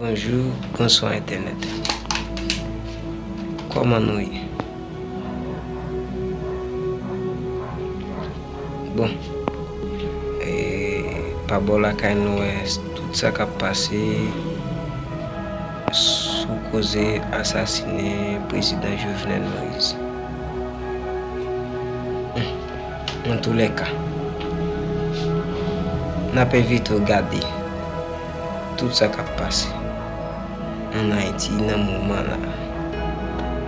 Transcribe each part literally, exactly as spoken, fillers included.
Bonjou, bonswa entènèt. Kòman nou ye? Bon, e, pa bò lakay nou wè tout sa k ap pase sou koze asasinen prezidan Jovenel Moïse. Hmm. Antoulèka, n ap envite w gade tout sa k ap pase ann Ayiti nan moman la.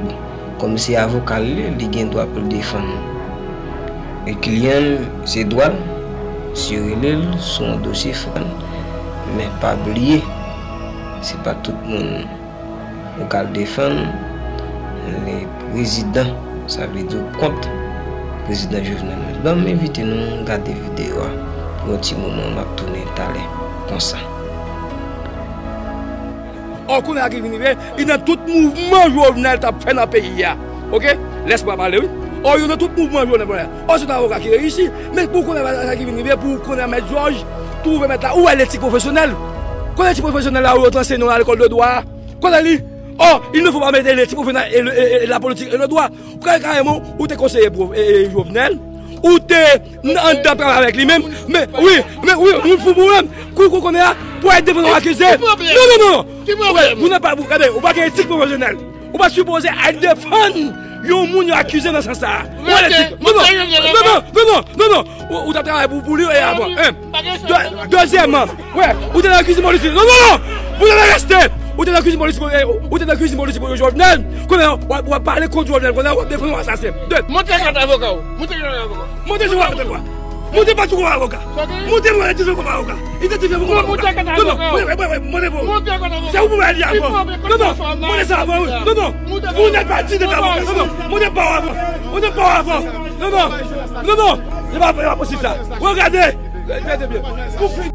Bon, kòm se avoka l li ye, li gen dwa pou l defann kliyan l, se dwa l. Si yo rele l sou yon dosye, fò l defann. Men pa bliye, se pa tout moun ou ka al defann le prezidan, sa vle di w kont prezidan Jovenel Moïse. Ban m envite nou gade videyo a pou yon ti moman, m ap tounen talè konsa. Ò, kounye a ki vin rive, li nan tout mouvman Jovenel t ap fè nan peyi a. Oke? Lès mwen pale, wi. Ò, yo nan tout mouvman Jovenel, o, se yon avoka ki reyisi, men pou kounye a sa ki vin rive, pou kounye a mèt Jòj twouve mèt la, ou wè letik pwofesyonèl. Kote letik pwofesyonèl la, ou yo t anseye nou nan lekòl de dwa a? Kote li? Ò, il ne faut pas mêler letik pwofesyonèl e le, e, e, e la politik e le dwa. Ou ka, kareman, ou te konseye pwof-, e, e, Jovenel, ou te n-, anndan travay avèk li menm, men, wi, men, wi, moun fou pou menm, kou, kou konnen a, pou al defann yon akize. Non, non, non, non. Ou pa, ou pa, gade, ou pa gen etik pwofesyonèl. Ou pa sipoze al defann yon moun yo akize nan sans sa a. Ou wè letik. Non, non, non, non, non, non, non. Ou, ou t ap travay pou, pou li, e, avan. Hein. De-, dezyèmman, wè, ou te nan kwizin Moïse. Non, non, non! Ou te nan reste! Ou te nan kwizin Moïse, e, ou te nan kwizin Moïse pou Jovenel. Kounye a, w ap, w ap pale kont Jovenel. Kounye a, w ap defann yon asasen. De. Monte kat avoka w. Monte kat avoka. Monte sou avoka. Monte pa sou avoka. Monte mwen, di sou avoka. Idantifye pou avoka. Monte kat avoka. Non, non, wè, wè, wè, wè, monte pou. Monte kat avoka. Se ou pou mwen di avan. Non, non, monte sa avan, wi. Non, non. Vous n'êtes pas digne d'être avocat. Non, non, monte pa avan. Monte pa avan. Non, non. Non, non. Se pa, se pa posib sa. Regade. Gade byen. Pou fin.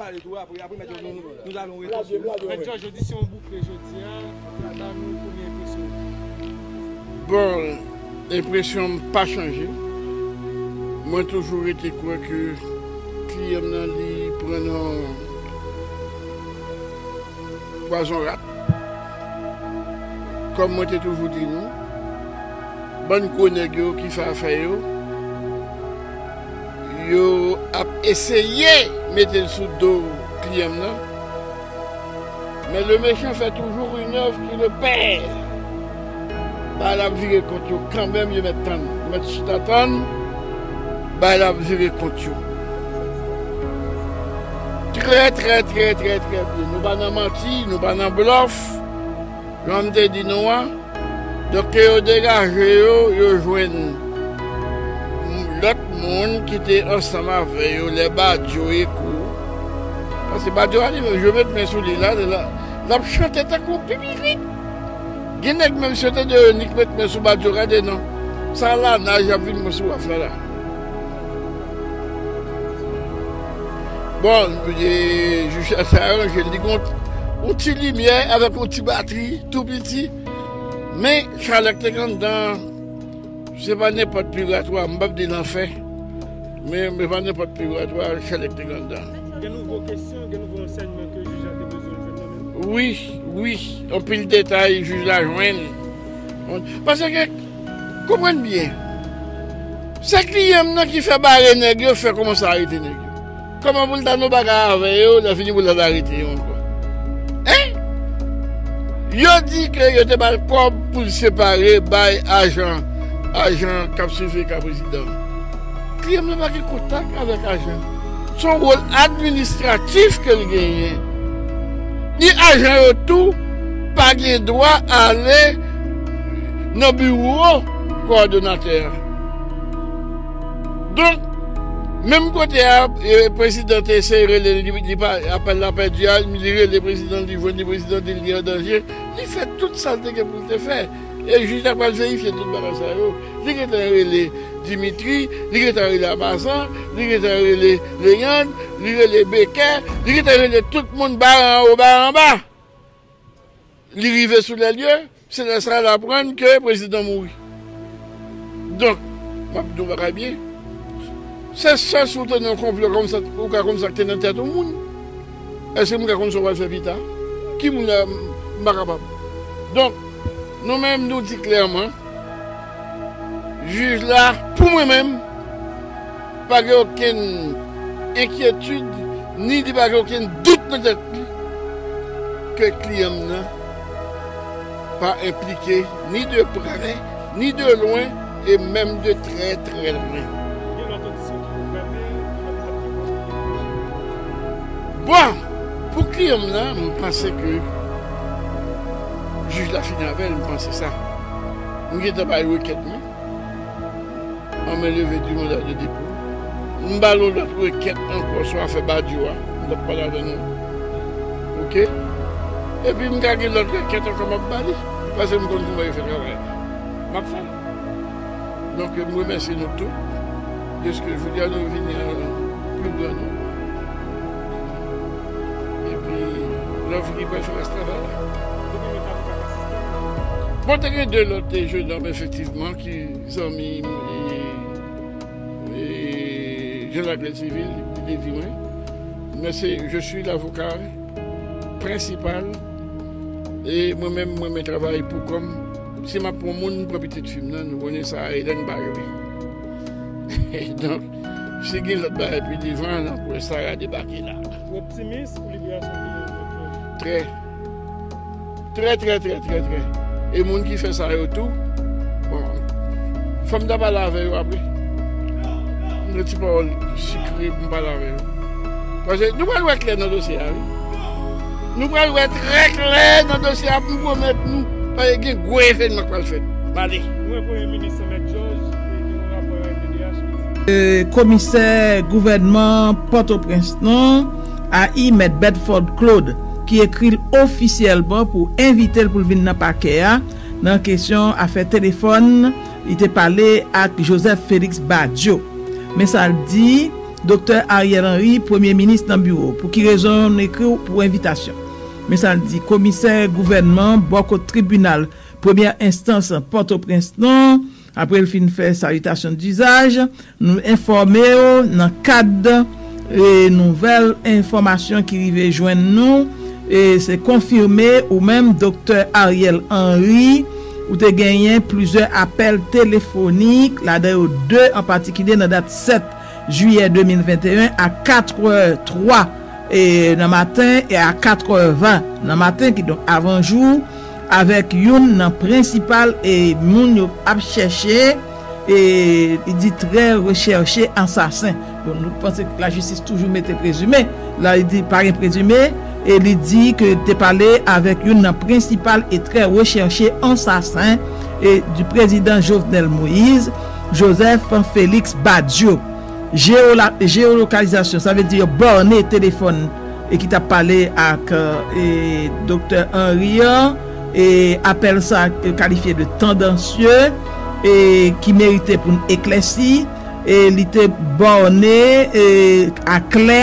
Pale tou, apre, apre, mèt, nou, nou, nou alon retouche. Mèt Jòj, jodi se yon bouke jodi a, ban nou premye enpresyon. Bon, enpresyon m pa chanje. Mwen toujou rete kwè ke kliyan m nan li pran nan pwazon rat. Kòm mwen te toujou di nou, bann gwo nèg yo ki fè afè yo, yo ap eseye mete l sou do kliyan m nan. Men le méchant fait toujours une œuvre qui le perd. Bagay la ap vire kont yo kanmenm, yo mèt tann. Yo mèt chita tann, bagay la ap vire kont yo. Trè, trè, trè, trè, trè byen. Nou pa nan manti, nou pa nan blòf. Jan m te di nou an, donk, ke yo degaje yo, yo jwenn lòt moun ki te ansanm avè yo lè Badio e kou. Paske Badio a li menm, yo met men sou li la, la, l ap chante tankou yon pipirit. Gen nèg menm si yo te de yo nik met men sou Badio, gade non. Sa la naj ap vin mwen sou waf la la. Bon, e, jij la sa aranje l. Li gon yon ti limyè avèk yon ti batri, tou piti. Men, chalè k te gen anndan, se pa nenpòt piratwa, m p ap di lanfè. Men, men pa nenpòt piratwa, chalè k te gen anndan. Gen nouvo kesyon, gen nouvo ansèyman ke jij la te bezwen jwenn nan men nou? Wi, wi, anpil detay jij la jwenn. Paske, konprann byen, se kliyan m nan ki fè bare nèg yo, fè kòmanse arete nèg yo. Kòman pou l ta nan bagay avè yo, lè fini pou l al arete yo ankò? Hein? Yo di ke yo te ba l kòb pou l separe bay ajan, ajan k ap siveye ka prezidan. Kliyan m nan pa gen kontak avèk ajan. Se yon wòl administratif ke l genyen. Ni ajan yo tou pa gen dwa ale nan biwo kowòdonatè a. Donk, menm kote a, e, prezidan te eseye rele l, li, li pa, apèl la pèdi a, li rele prezidan, li jwenn li, prezidan di l li an danje. Li fè tout sa l te gen pou l te fè. E jij la pral verifye tout bagay sa yo. Li gentan rele Dimitri, li gentan rele Amazan, li gentan rele Leyann, li rele Bekè, li gentan rele tout moun, bare anwo, bare anba. Li rive sou lè lye, se lè sa l aprann ke prezidan mouri. Donk, m ap di w bagay byen. Se sèl si w te nan yon konplo kòmsa, ou ka konn sa k te nan tèt yon moun. Èske m ka konn sa w pral fè pita? Ki moun la, m pa kapab. Donk, nou menm, nou di klèman, jij la, pou mwen menm, pa gen okenn enkyetid, ni li pa gen okenn dout nan tèt li ke kliyan m nan pa enplike ni de prè, ni de lwen, e menm de trè, trè lwen. Bon, pou kliyan m nan, m panse ke jij la fini avè l, m panse sa. M gentan bay rekèt mwen. An men leve di manda de depo. M ba l yon lòt rekèt ankò sou afè Badio a. M p ap pale avè nou. Oke? Epi m ka gen lòt rekèt ankò m ap ba li. Paske m konn kouman yo fè travay la. M ap fè l. Donk, m remèsye nou tout. Deske jodi a nou vini an pli gran nonb. Epi, lè w fini pral fè rès travay la. Bon, te gen de lòt de jennonm, efektivman, ki zanmi m, e, e, Jean Laclède Civil, li te di mwen, men se, je suis l'avocat principal, e mwen menm, mwen, mwen travay pou kò m. Si m ap pran moun, m pran pitit fi m nan, nou konnen sa, Hélène pa jwe. Donk, si gen lòt bagay pi devan, nan kwen Sara debake la. Ou optimis pou liberasyon kliyan yo? Trè. Trè, trè, trè, trè, trè. E moun ki fè sa yo tou, bon, fò m ta pale avè yo apre. M gen ti pawòl sikre pou m pale avè yo. Paske nou pral wè klè nan dosye a, wi. Nou pral wè trè klè nan dosye a, m pwomèt nou. Paske gen gwo evènman k pral fèt. M ale. Nou wè Premye Minis Mèt Jòj te gen yon rapò a L P D H ki di. E, komisè gouvènman Pòtoprens non, a I, Mèt Bedford Claude, ki ekri l ofisyèlman pou envite l pou l vin nan pakè a, nan kesyon afè telefòn, li te pale ak Joseph Félix Badio. Men sa l di, Doktè Ariel Henry, premye minis nan biwo. Pou ki rezon n ekri w pou envitasyon? Men sa l di, komisè gouvènman bò kot tribinal premyè enstans Pòtoprens lan, apre l fin fè salitasyon dizaj, nou enfòme w nan kad e nouvèl enfòmasyon ki rive jwenn nou, e se konfime ou menm, Doktè Ariel Henry, ou te genyen plizyè apèl telefonik, ladan yo de an patikilye nan dat sèt jiyè de mil venteyen a katrè twa e nan maten e a katrè ven nan maten, kidonk avan jou, avèk youn nan prensipal e moun yo ap chèche, e li di trè rechèche ansasen. Bon, nou panse ke lajistis toujou mete prezime. La, li di pa gen prezime, e li di ke te pale avèk youn nan prensipal e trè rechèche ansasen e di prezidan Jovenel Moïse, Joseph Félix Badio. Jeola- jeolokalizasyon, sa vle di yo bòne telefòn e ki t ap pale ak e, Doktè Henry an, e apèl sa yo kalifye de tandansye, e ki merite pou n eklèsi, e li te bòne e, a kle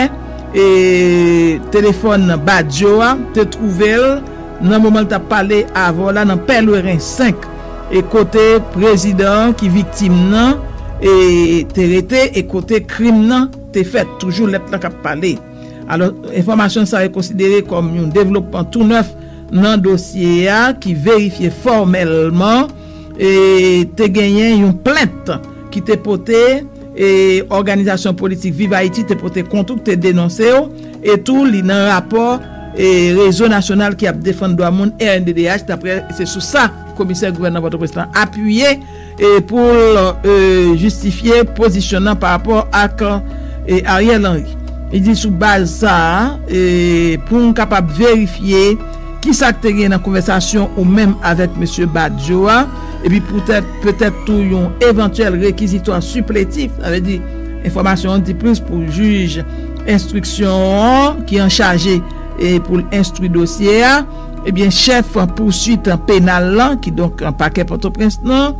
e, telefòn Badio a, te twouve l nan moman l t ap pale avè w la nan Pèleren senk, e kote prezidan ki viktim nan e, te rete e kote krim nan te fèt, toujou lèt la k ap pale. Alò, enfòmasyon sa yo konsidere kòm yon devlopman tou nèf nan dosye a ki verifye fòmèlman e te genyen yon plent ki te pote e òganizasyon politik Viv Ayiti te pote kont ou, te denonse w, e tou li nan rapò e Rezo Nasyonal ki ap Defann Dwa Moun, R N D D H, dapre se sou sa komisè gouvènman Pòtoprens lan apiye e pou l e, jistifye pozisyon nan pa rapò ak e, Ariel Henry. Li di sou baz sa a, e, pou n kapab verifye kisa k te gen nan konvèsasyon ou menm avèk mesye Badio a, epi poutèt, petèt tou yon evantyèl rekizitwa sipletif, sa vle di enfòmasyon an di plis pou jij enstriksyon an ki anchaje e pou l enstwi dosye a, ebyen chèf pouswit penal lan, kidonk pakè Pòtoprens lan,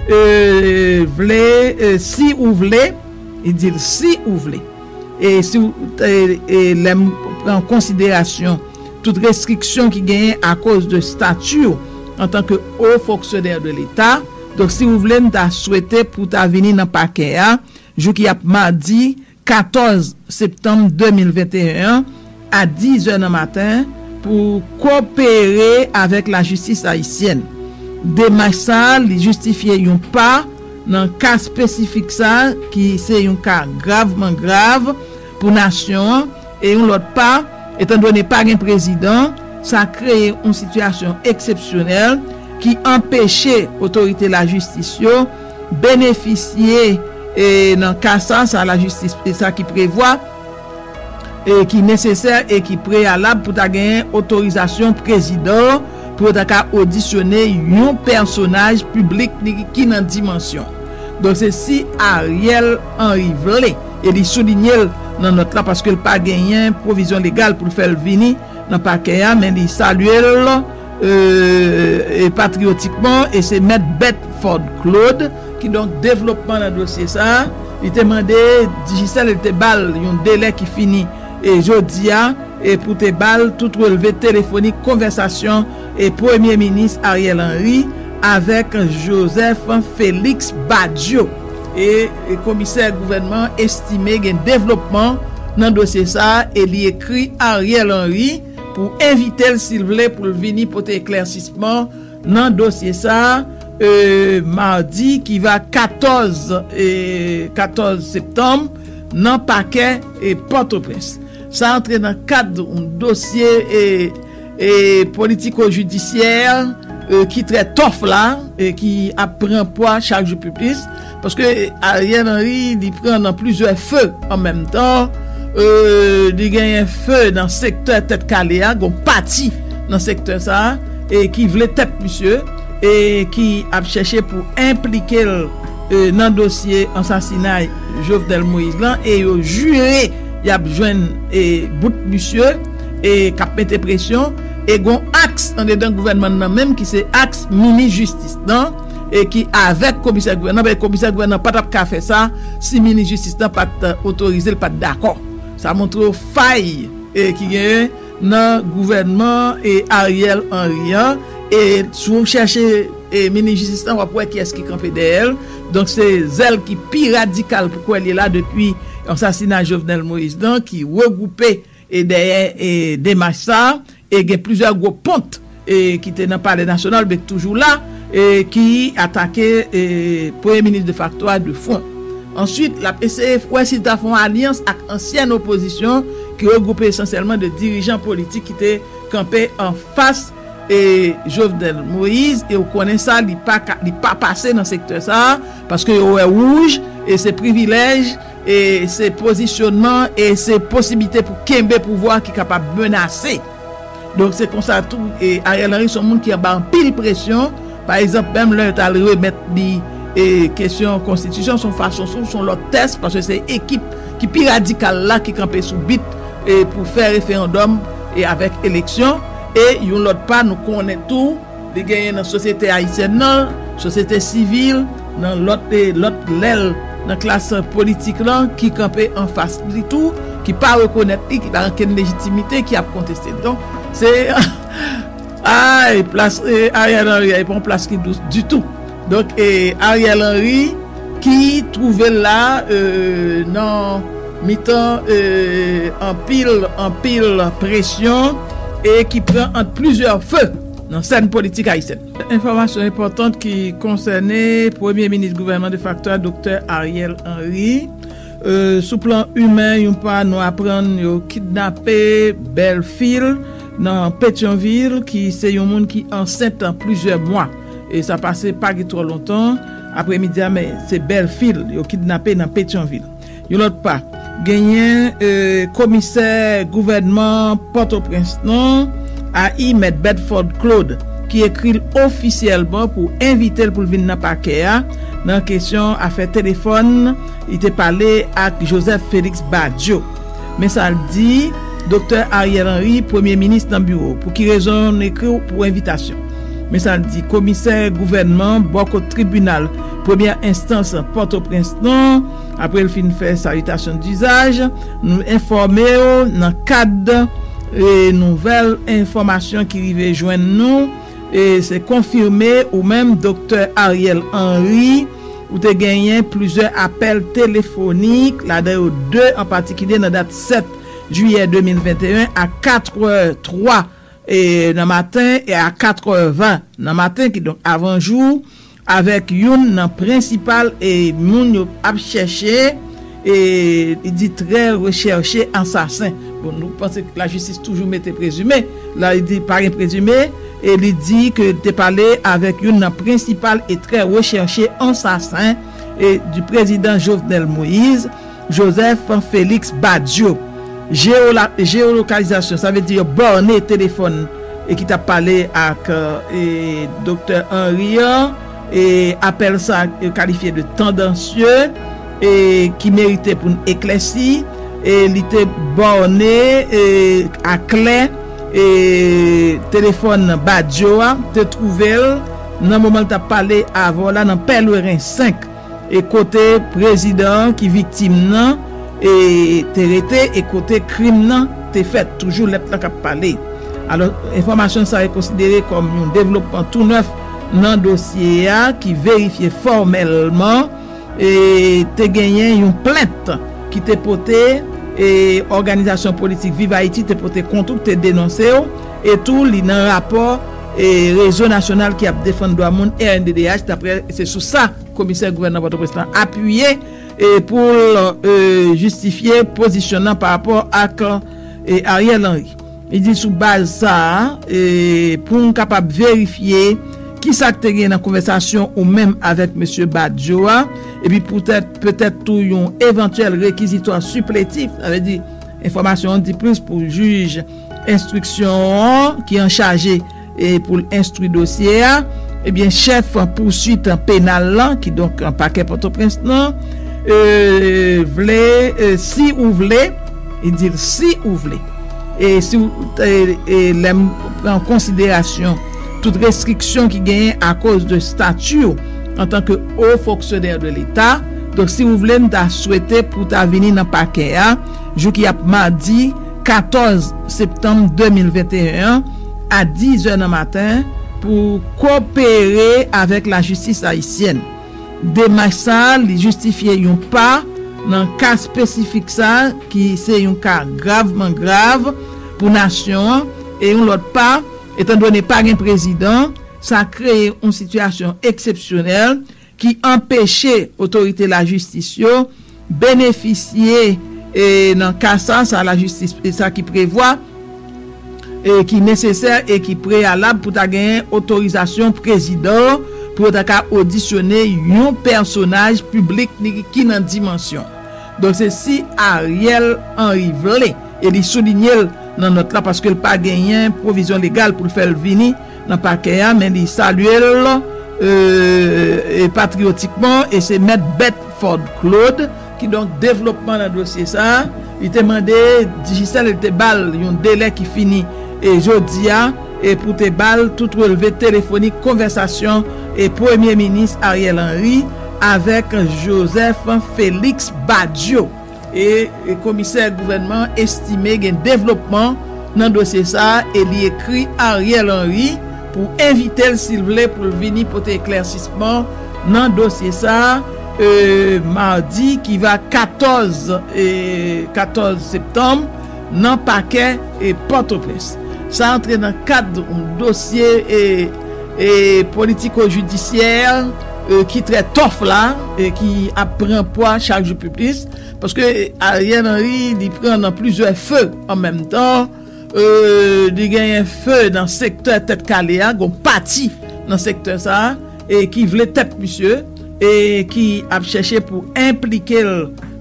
e, vle, e, si ou vle, li di l si ou vle, e si w, e, e lè m pran konsiderasyon tout restriksyon ki genyen akoz de stati w antanke o fonksyonè de Leta, donk si ou vle, m ta swete pou w ta vini nan pakè a jou ki ap madi katòz septanm de mil venteyen an, a diz è nan maten pou kopere avèk lajistis ayisyèn. Demach sa a, li jistifye yon pa nan ka espesifik sa a, ki se yon ka gravman grav pou nasyon an, e yon lòt pa, etandone pa gen prezidan, sa kreye yon sitiyasyon eksepsyonèl ki anpeche otorite lajistis yo benefisye, e nan ka sa, sa lajistis, e sa ki prevwa, e ki nesesè e ki preyalab pou ta genyen otorizasyon prezidan pou yo ta ka odisyone yon pèsonaj piblik li ki nan dimansyon. Donk se si Ariel Henry vle, e li soulinye l nan nòt la paske l pa genyen pwovizyon legal pou l fè l vini nan pakè a, men li salye l e, e patriyotikman, e se mèt Bedford Claude. Kidonk devlopman nan dosye sa a, li te mande Digicel, li te ba l yon delè ki fini e jodi a, e pou te ba l tout relve telefonik konvèsasyon e premye minis Ariel Henry avèk Joseph Félix Badio. E, e komisè gouvènman estime gen devlopman nan dosye sa a e li ekri Ariel Henry pou envite l, si l vle, pou l vini pote eklèsisman nan dosye sa a, e, madi ki va katòz, e, katòz septanm, nan pakè e Pòtoprens. Sa antre nan kad yon dosye e, e politiko-jidisyè, e, ki trè tòf la, e ki ap pran pwa chak jou pi plis, paske Ariel Henry, li pran nan plizyè fe an menm tan, e, li genyen fe nan sektè Tèt Kale a, gon pati nan sektè sa a, e ki vle tèt misye, e ki ap chèche pou enplike l, e, nan dosye ansasinay Jovenel Moïse lan, e yo jire y ap jwenn, e, bout misye, e k ap mete presyon, e gon aks andedan gouvènman nan menm ki se aks minis jistis lan, e ki avèk komisè gouvènan, ben komisè gouvènan pa t ap ka fè sa si minis jistis lan pa t otorize l, pa t dakò. Sa montre w fay e ki genyen nan gouvènman e Ariel Henry an. E si w chèche e minis jistis lan, w ap wè kiyès ki kanpe dèyè l. Donk se zèl ki pi radikal pou kwè l ye la depi asasina Jovenel Moïse lan ki regwoupe e dèyè e demach sa. E gen plizyè gwo pont e ki te nan Palè Nasyonal, men ki toujou la, e ki atake e premye minis defakto a de fwon. Answit, l ap eseye wè si l ta fè yon alyans ak ansyèn opozisyon ki regwoupe esansyèlman de dirijan politik ki te kanpe anfas e Jovenel Moïse. E w konnen sa, li pa ka, li pa pase nan sektè sa a, paske yo wè wouj, e se privilèj, e se pozisyonman, e se posiblite pou kenbe pouvwa ki kapab menase. Donk se konsa tou, e Ariel Henry se yon moun ki anba anpil presyon. Pa egzanp, menm lè yo t al remèt li e kesyon konstitisyon, se yon fason, se yon lòt tès, paske se ekip ki pi radikal la ki kanpe sou bit e pou fè referandòm e avèk eleksyon. E yon lòt pa, nou konnen tou, li genyen nan sosyete ayisyèn nan, sosyete sivil, nan lòt e lòt lèl nan klas politik lan ki kanpe anfas li tou, ki pa rekonèt li, ki pa gen okenn lejitimite, ki ap konteste. Donk se ay, plas e Ariel Henry a, e pa yon plas ki dous ditou. Donk e Ariel Henry ki twouve l la e nan mitan e anpil anpil presyon e ki pran ant plizyè fe nan sèn politik ayisyèn. Enfòmasyon enpòtan ki konsène premye minis gouvènman defakto a, Doktè Ariel Henry. E sou plan imen, yon pa nou aprann yo kidnape bèlfi l nan Petyonvil, ki se yon moun ki ansent plizyè mwa. E sa pase pa gen twò lontan, apremidi a, men se bèlfi l yo kidnape nan Petyonvil. Yon lòt pa, genyen e komisè gouvènman Pòtoprens lan, A I Mèt Bedford Claude, ki ekri l ofisyèlman pou envite l pou l vin nan pakè a nan kesyon afè telefòn. Li te pale ak Joseph Félix Badio. Men sa l di, Doktè Ariel Henry, premye minis nan biwo, pou ki rezon n ekri w pou envitasyon? Men sa l di, komisè gouvènman bò kot tribinal premyè enstans Pòtoprens lan, apre l fin fè salitasyon dizaj, nou enfòme w nan kad e nouvèl enfòmasyon ki rive jwenn nou, e se konfime ou menm, Doktè Ariel Henry, ou te genyen plizyè apèl telefonik, ladan yo de an patikilye nan dat sèt jiyè de mil venteyen a katrè twa e nan maten e a katrè ven nan maten, kidonk avan jou, avèk youn nan prensipal e moun yo ap chèche, e li di trè rechèche ansasen. Bon, nou panse lajistis toujou mete prezime. La, li di pa gen prezime, e li di ke li te pale avèk youn nan prensipal e trè rechèche ansasen e di prezidan Jovenel Moïse, Joseph Félix Badio. Jeola-, jeolokalizasyon, sa vle di yo bòne telefòn e ki t ap pale ak e, Doktè Henry an, e apèl sa yo kalifye de tandansye, e ki merite pou n eklèsi, e li te bòne e aklè e telefòn Badio a, te twouve l nan moman l t ap pale avè w la nan Pèleren senk, e kote prezidan an ki viktim nan e te rete e kote krim nan te fèt, toujou lèt la k ap pale. Alò, enfòmasyon sa yo konsidere kòm yon devlopman tou nèf nan dosye a ki verifye fòmèlman e te genyen yon plent ki te pote e òganizasyon politik Viv Ayiti te pote kont ou, te denonse w, e tou li nan rapò e Rezo Nasyonal ki ap defann dwa moun, R N D D H, daprè, se sou sa komisè gouvènman Pòtoprens lan apiye e pou l e, jistifye pozisyon nan pa rapò ak e, Ariel Henry. Li di sou baz sa a, e, pou n kapab verifye kisa k te gen nan konvèsasyon ou menm avèk mesye Badio a, epi poutèt, petèt tou yon evantyèl rekizitwa sipletif, sa vle di enfòmasyon an di plis pou jij enstriksyon an ki an chaje e pou l enstwi dosye a, ebyen, chèf pouswit penal lan, ki donk pakè Pòtoprens lan, e, vle, e, si ou vle, li di l si ou vle, e si w, e, e lè m pran konsiderasyon tout restriksyon ki genyen akoz de stati w antanke wo fonksyonè de Leta. Donk, si w vle, m ta swete pou w ta vini nan pakè a, jou ki ap madi katòz septanm de mil venteyen an, a dizè nan maten, pou kopere avèk lajistis ayisyèn. Demach sa a, li jistifye yon pa nan ka espesifik sa a, ki se yon ka gravman grav pou nasyon an, e yon lòt pa, etandone pa gen prezidan, sa kreye yon sitiyasyon eksepsyonèl ki anpeche otorite lajistis yo benefisye, e, nan ka sa, sa lajistis, e, sa ki prevwa, e, ki nesesè e ki preyalab pou ta genyen otorizasyon prezidan pou yo ta ka odisyone yon pèsonaj piblik ni ki nan dimansyon. Donk, se si Ariel Henry vle, e li soulinye l nan nòt la, paske l pa genyen pwovizyon legal pou l fè l vini nan pakè a, men li salye l, e, e, patriyotikman, e se Mèt Bedford Claude, kidonk devlopman nan dosye sa a, li te mande Digicel, li te ba l yon delè ki fini, e, jodi a, e pou te ba l tout relve telefonik konvèsasyon, e, Premye Minis Ariel Henry avèk Joseph Félix Badio. E, e komisè gouvènman an estime gen devlopman nan dosye sa a, e li ekri Ariel Henry pou envite l, si l vle, pou l vini pote eklèsisman nan dosye sa a, e, madi ki va katòz, e, katòz septanm, nan pakè, e, Pòtoprens. Sa antre nan kad yon dosye, e, e, politiko-jidisyè, e, ki trè tòf la, e, ki ap pran pwa chak jou pi plis. Paske Ariel Henry, li pran nan plizyè fe an menm tan. E, li genyen fe nan sektè Tèt Kale a, gon pati nan sektè sa a, e ki vle tèt misye, e ki ap chèche pou enplike l,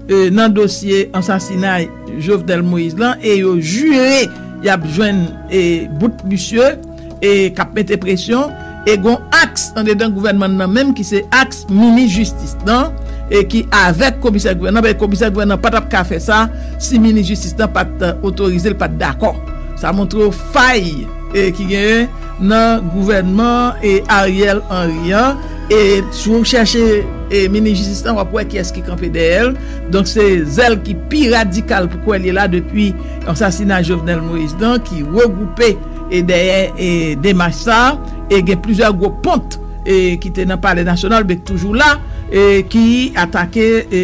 e, nan dosye ansasinay Jovenel Moïse lan, e yo jire y ap jwenn, e, bout misye, e k ap mete presyon, e gon aks andedan gouvènman nan menm ki se aks minis jistis lan, e ki avèk komisè gouvènman, men komisè gouvènman pa t ap ka fè sa si minis jistis lan pa t otorize l, pa t dakò. Sa montre w fay, e, ki genyen nan gouvènman, e, Ariel Henry an. E si w chèche, e, minis jistis lan, w ap wè kiyès ki kanpe dèyè l. Donk, se zèl ki pi radikal pou kwè l ye la depi ansasina Jovenel Moïse lan, ki regwoupe, e, dèyè, e, demach sa a. E gen plizyè gwo pont, e, ki te nan Palè Nasyonal, men ki toujou la, e, ki atake, e,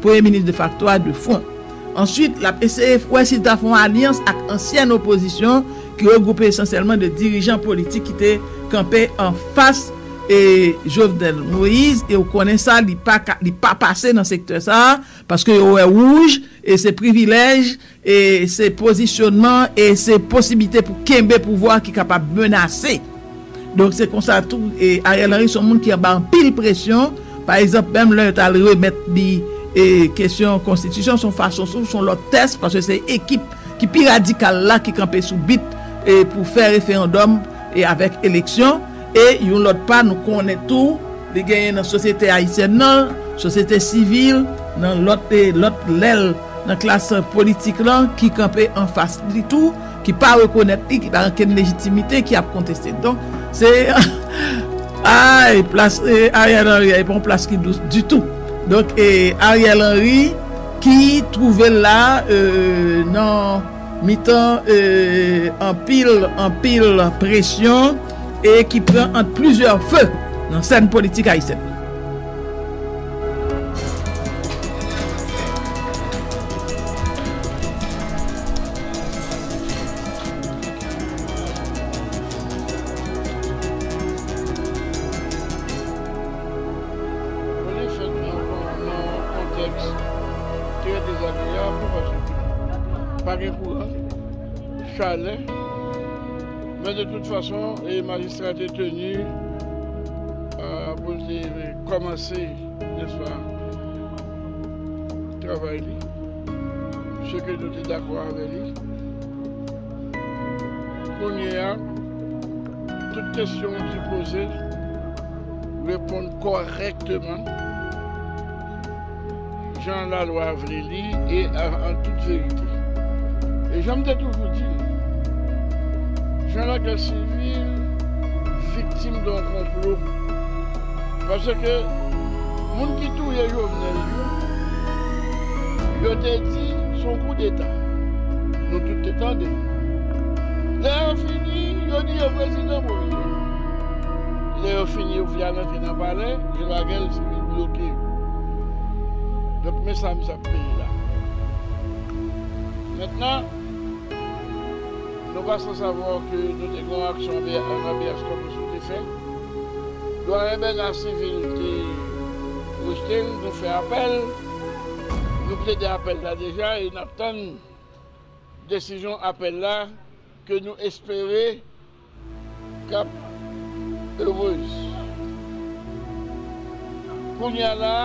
premye minis defakto a de fwon. Answit, l ap eseye wè si l ta fè yon alyans ak ansyen opozisyon ki regwoupe esansyèlman de dirijan politik ki te kanpe anfas, e, Jovenel Moïse, e w konnen sa, li pa ka, li pa pase nan sektè sa a, paske yo wè wouj, e se privilèj, e se pozisyonman, e se posiblite pou kenbe pouvwa ki kapab menase. Donk, se konsa tou, e, Ariel Henry se yon moun ki anba anpil presyon. Pa egzanp, menm lè yo t al remèt li, e, kesyon konstitisyon, se yon fason, se yon lòt tès, paske se ekip ki pi radikal la ki kanpe sou bit, e, pou fè referandòm, e, avèk eleksyon. E yon lòt pa, nou konnen tou, li genyen nan sosyete ayisyèn nan, sosyete sivil, nan lòt, e, lòt lèl nan klas politik lan ki kanpe anfas li tou, ki pa rekonèt li, ki pa gen okenn lejitimite, ki ap konteste. Donk, se, ay, plas, e, Ariel Henry a, e pa yon plas ki dous ditou. Donk, e, Ariel Henry ki twouve l la, e, nan mitan, e, anpil, anpil presyon, e ki pran ant plizyè fe nan sèn politik ayisyèn. Konnen fèt nan, nan yon kontèks trè dezagreyab, paske pa gen kouran, chalè. Men de tout fason, e majistra te teni, a, pou l te kòmanse, nèspa, travay li, se ke nou te dakò avè li. Kounye a, tout kesyon ki poze, reponn kòrèkteman jan lalwa vle li e a, an tout verite. E jan m te toujou di l, jan lagè sivil viktim de yon konplo Paske moun ki touye Jovenel yo, yo te di se yon koudeta. Nou tout te tande. Lè yo fini, yo di yo prezidan pwovizwa. Lè yo fini, yo vle al antre nan palè, Jean Laguerre vin bloke yo. Donk, men sa misye ap peye la. Mentnan, nou pa san savwa ke nou te gen yon aksyon anba, anba A B S kòm nou te fè. Dwayen Bèga Sivil te rejte l, nou fè apèl. Nou plede apèl la deja e n ap tann desizyon apèl la ke nou espere k ap erez. Kounye a la,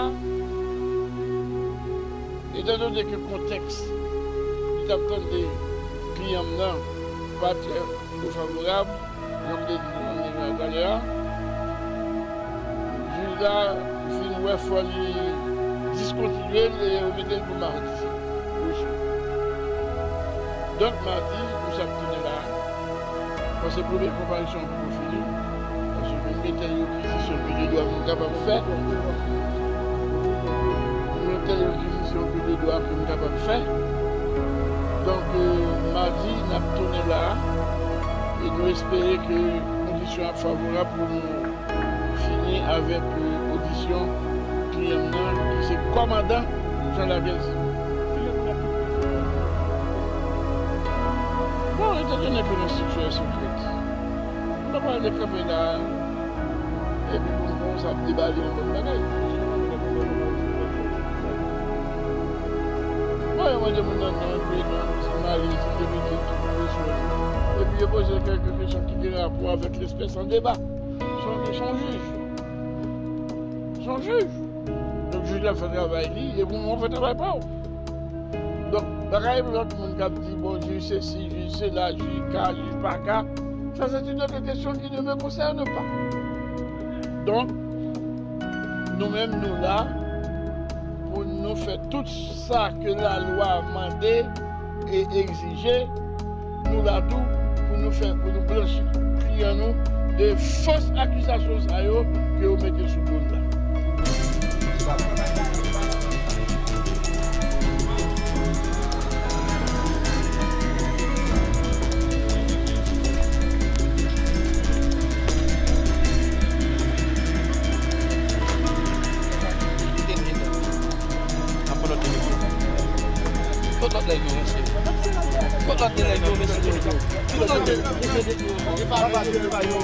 etan done ke kontèks li t ap tande kliyan m nan pa trè favorab, jan m te di nou nan talè a, jij la vin wè fò li diskontinye l e remete l pou madi pwochen. Donk, madi, misye ap tounen la. Paske premye konparisyon an poko fini. Paske m gen tèl rekizisyon ke de dwa ke m kapab fè. M gen tèl rekizisyon ke de dwa ke m kapab fè. Donk, euh, madi, n ap tounen la. E nou espere ke kondisyon ap favorab pou nou fini avèk, euh, odisyon kliyan m nan, ki se kòmandan Jean Laguerre Sivil. Bon, etandone ke lenstriksyon e sekrè, m pa pral kanpe la, epi pou m konsa ap debale yon bann bagay. Bon, yo mande moun nan non, epi non, se mari, se te mete tout presyon. Epi yo poze kèlke kesyon ki gen rapò avèk lespès an deba. Se yon, se yon jij. Se yon jij. Donk, jij la fè travay li, e pou mwen, ou fè travay pa w. Donk, pa ka gen lòt moun k ap di, bon, jij sesi, jij sela, jij ka, jij pa ka. Ça, c'est une autre question qui ne me concerne pas. Donk, nou menm, nou la pou nou fè tout sa ke lalwa mande e egzije. Nou la tou pou nou fè, pou nou blanchi kliyan nou de fos akizasyon sa yo ke yo mete sou do l la. N ap pran lòt nèg yo. Kot lòt nèg yo, mesye? Kot lòt nèg yo, mesye? Kot lòt nèg yo?